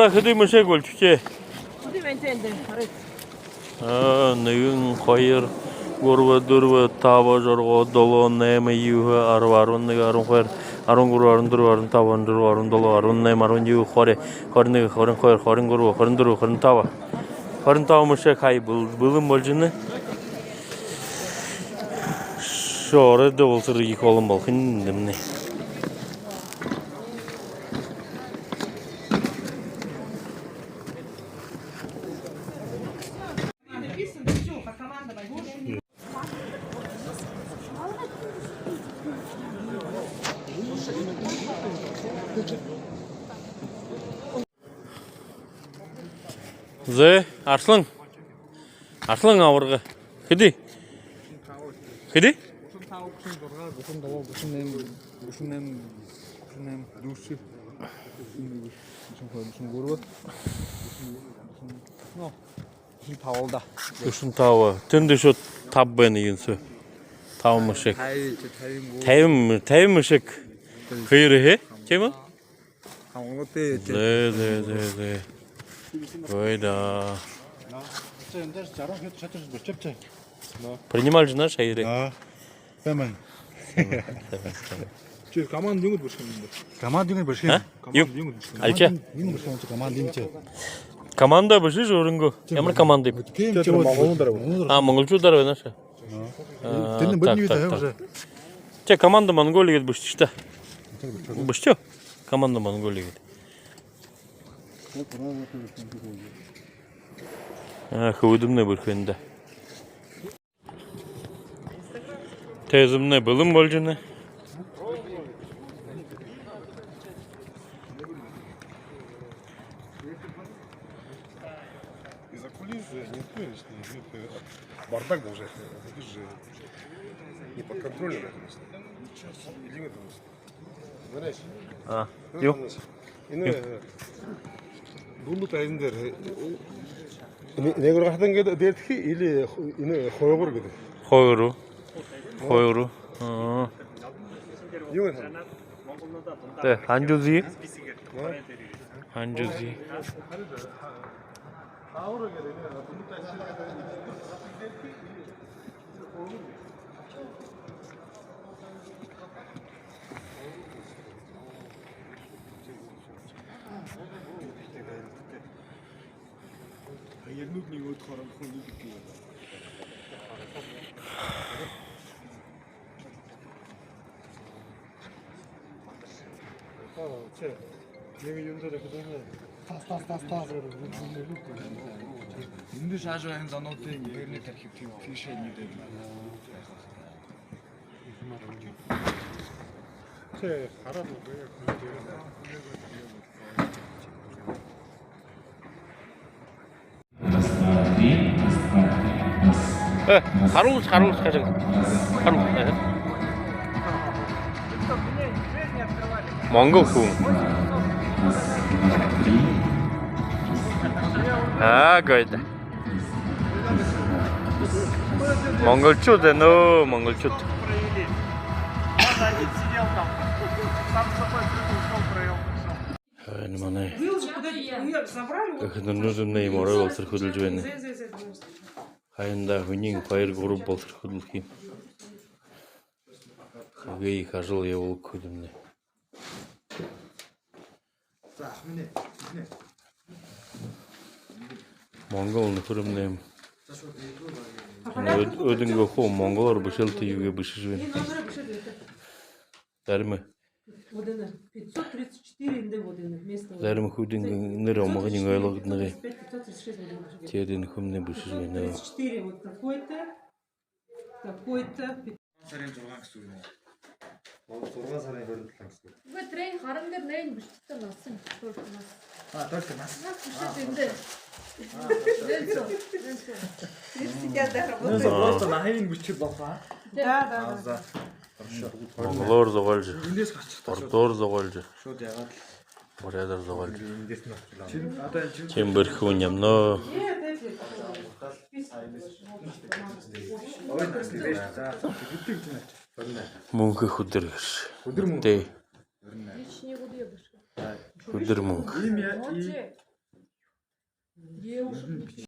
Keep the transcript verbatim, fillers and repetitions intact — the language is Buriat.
Хэды мышек болтогбибди? Хэды байна тэндэ? Харыт. Аа, нэгэн, хоёр, гурба, дүрбэ, таба, зургаа, долоо, найма, юһэ, арба, арбан нэгэ, арбан хоёр, арбан гурба, арбан дүрбэ, арбан таба, арбан зургаа, арбан долоо, арбан найма, арбан юһэ, хорин, хорин нэгэ, хорин хоёр, хорин гурба, хорин дүрбэ, хорин таба. Хорин таба мышек хай бэл-, бэлэн болжо байна. Шорой даа болтор ехэ олон болохонь дэмнай. Зэ, Арслан. Арслан абарга. Хэды? Хэды? Гушан таба, гушан зургаа, гушан долоо, гушан найма, гушан найма, гушан найма, дүшэ, гушан нэгэ, гушан хоёр, гушан гурба, гушан, гушан, но, гушан таба лэ даа. Гушан таба. Тэндэ шууд таба байна юм соо. Таба мышек. Табин, табин гү? Табин, табин мышек. Хоёр хэ? Тиимэ? Хамгаатай. Зэ, зэ, зэ, зэ. Ой, да. Чи энэ дээр жаран хэд шатар бэрчэб чи? Принимал же наш, айры. А, тэмээн. Чи команда юундэ бэршэһэн юм бэ? Команда юундэ бэршэһэн? А? Команда юундэ бэршэһэн? Альча? Юундэ бэршэһэн чи команда юундэ чи? Команда бэршэжэ, өөрынгөө. Ямар команда юм? Кем чи? Монголчуудаар байна ши. А, тэндэ так, бидэ так, так. Чи команда Монголии гээд бэшэжэ шта. Бэшэжэ. Команда Монголии гээд. А, хүбүүдэмнай бэрхэ байна даа. Тэзэмнай бэлэн болжо байна. Из-за кулис же никто не видит, бардак был же, это же не подконтрольно, конечно. Или в этом смысле. А, юу? Энэ, э, дундад тайзан дээрэ, э, энэ, нэгэ гарахадань гээд дээрдэхи или ху-, энэ хойгуур гээд? Хойгуур. Хойгуур. Аа. Юу юм? Тэ, ханжузи. А? Ханжузи. Аяарнууд нэгэ хөөрхэн хоног гэдэг юм. Чи нэгэ юм дээр хэдэн тас, тас, тас, тас. Эндэ шаажа байһан зонуудые нэрэнь тархи, тиишээ нэрээ. Чи хараад үгы. Э, харуулыш, харуулыш, харуулыш. Харуулыш. Э. Монгол хүн. Аа, гоё даа. Монголчууд байна, монголчууд. Һайн, манай. Вы уже куда-то, вы забрали, вот. Эхэнэрнүүднай иимэ орой болотор хүдэлжэ байна. Һайн даа, һүниин хоёр-гурба болотор хүдэлхэ юм. Эгээ ехэ ажал ябуулха хүдэлнэ. Монгол нүхэрмнай юм. Өөд-, өөдынгөө хуу монголоор бэшээлтэ юугээ бэшэжэ байна. Зарим, вот, наверное, пятьсот тридцать четыре, эндэ, вот, наверное, место, вот. Зарим хүнүүдынь нэрэ омогынь ойлгогдоногүй. Пятьсот тридцать шесть, вот, наверное. Тиигээд энэ хүмнай бэшэжэ байна. Тридцать четыре, вот такой-то, такой-то. Сарын зургаан гэһэн юм гү? Ол зургаан сарын хорин долоон гэһэн юм гү? Үгы, тэрэ харан дээр нэн бэшэгдэнэ, нас. Только нас. А, только нас. Нас бэшэжэ байна. А, хорошо. Нэн соо, нэн соо. Тридцать пять, да, работает. Нэн соо просто наһыень бэшэжэ болохо, а? Да, да, да. А, за. Хорошо. Монголоор зугаалжа. Эндээс гараха. Ородоор зугаалжа. Шууд яагаад? Буряадаар зугаалжа. Эндээс нь. Тиимэ бэрхэ хүн юм нөө. Мүнхэ хүдэр гээшэ. Хүдэр мүнхэ. Тэ. Хүдэр мүнхэ. Имя и девушек не